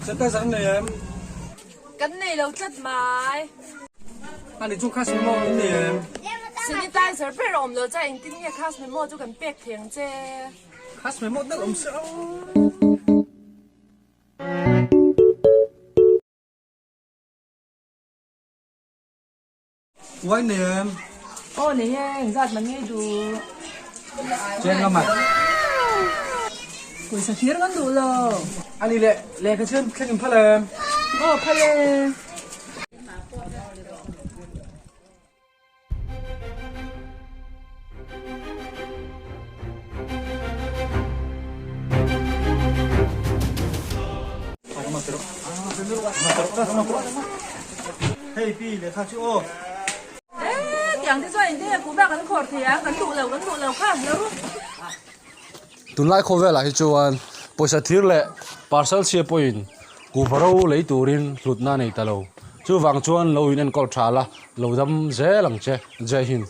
Sanitizer an nei em? Kan nei lo tlat mai. A nih chu khas memo an nei em? Sanitizer ber a awm lo cha engtin nge khas memo chu kan pek thei ang che? Khas memo deuh awm se aw. Uai nei em? Aw nei e, engzat man ngei duh? Cheng a man. Pawisa thir kan duh lo. A ni leh, lehkha chhian thleng in phal em? Aw phal e. Hei pi lehkha chu aw. Eee tiang te chuan engtin nge kuhva kan khawr thei ang kan duh lo kan duh lo kha lo. Tunlai khawvelah hi chuan pawisa thir leh parcel chhia pawhin kuhva ro lei turin hlutna a nei ta lo. Chuvang chuan lo in enkawl tha la, lo dam zel ang che Jai Hind.